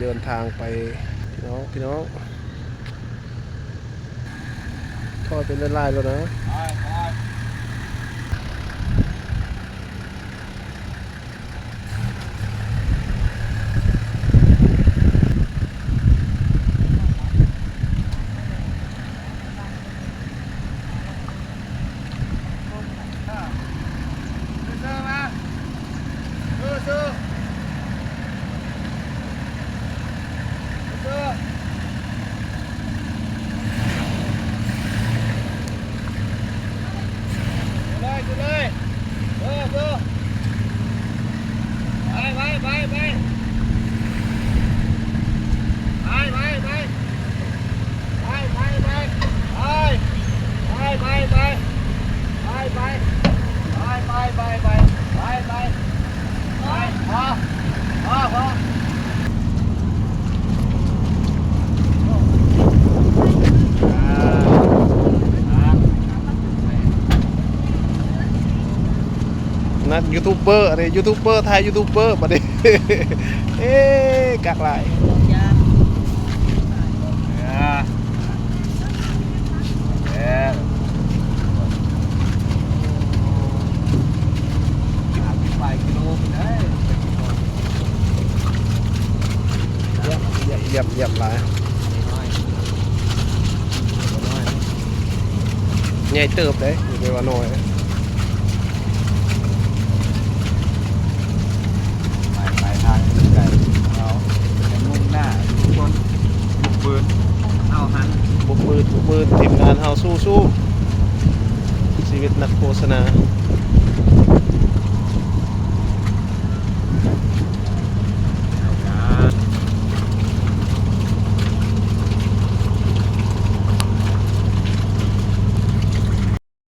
ເດີນທາງໄປເນາະພີ່ນ້ອງ ຖອຍເປັນລາຍໆແລ້ວນະ. ນັກຢູທູບເບີ ອັນນີ້ຢູທູບເບີ ຖ່າຍຢູທູບເບີ ບັດນີ້ ເອີ ຄັກຫຼາຍ. ຢ້ຽມ ຢ້ຽມ ຢ້ຽມຫຼາຍ. ໃຫຍ່ເຕີບເດ້ ບໍ່ແມ່ນວ່ານ້ອຍເດ້. ປາຍທາງໄກ ເຮົາຈະມຸ່ງໜ້າສູ່ຄົນບຸກບືນເຮົາຫັ້ນ. ບຸກບືນ ບຸກບືນ ທີມງານເຮົາສູ້ໆ ຊີວິດນັກໂຄສະນາ.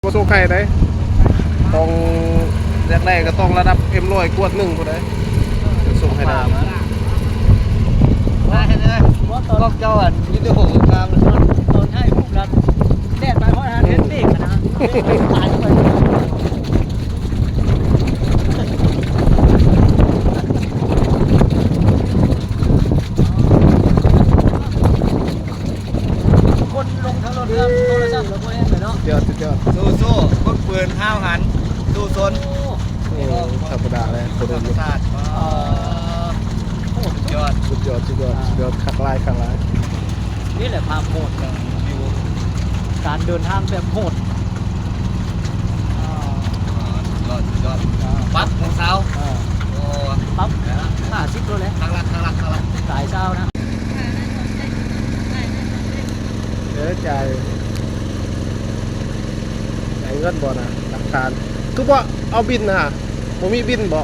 ບໍ່ສົ່ງໃຫ້ໃດ ຕ້ອງ ຢາກໄດ້ກໍຕ້ອງລະດັບເອັມຮ້ອຍກວດໜຶ່ງພຸ້ນໃດ ຈະສົ່ງໃຫ້ໄດ້. ຕອນເຈົ້າອັນວິດີໂອງາມ ຕອນຖ່າຍຮູບນັ້ນ ແດດມາຮອດຫັ້ນ ເຮັດເບກນະ ເບກຕາຍໄປ. ຄົນລົງທາງລົດເຮືອນ ໂທລະສັບລະບໍ່ແຮງເລີຍເນາະ. ສຸດຍອດ ສຸດຍອດ. ສູ້ໆ ຝຶກຝືນຫ້າວຫັນ ສູ້ຊົນ. ໂອ້ ບໍ່ທຳມະດາເລີຍ ຄົນລົງ ເອີ ໂຫດ ສຸດຍອດ ສຸດຍອດ ສຸດຍອດ ສຸດຍອດ ຄັກຫຼາຍ ຄັກຫຼາຍ. ນີ້ແຫຼະຄວາມໂຫດຂອງວິວ ການເດີນທາງແບບໂຫດ. ສຸດຍອດ ສຸດຍອດ. ປັບຫົວເສົາ ເອີ ໂອ້ ປັບຫ້າສິບໂລແຫຼະ. ຄັກຫຼາຍ ຄັກຫຼາຍ ຄັກຫຼາຍ ຕາຍຊາວນະ. ເອີ ຈ່າຍ ຈ່າຍເງິນບໍ່ນະ ຫຼັກຖານ ຄືບໍ່ເອົາບິນນະ ບໍ່ມີບິນບໍ່?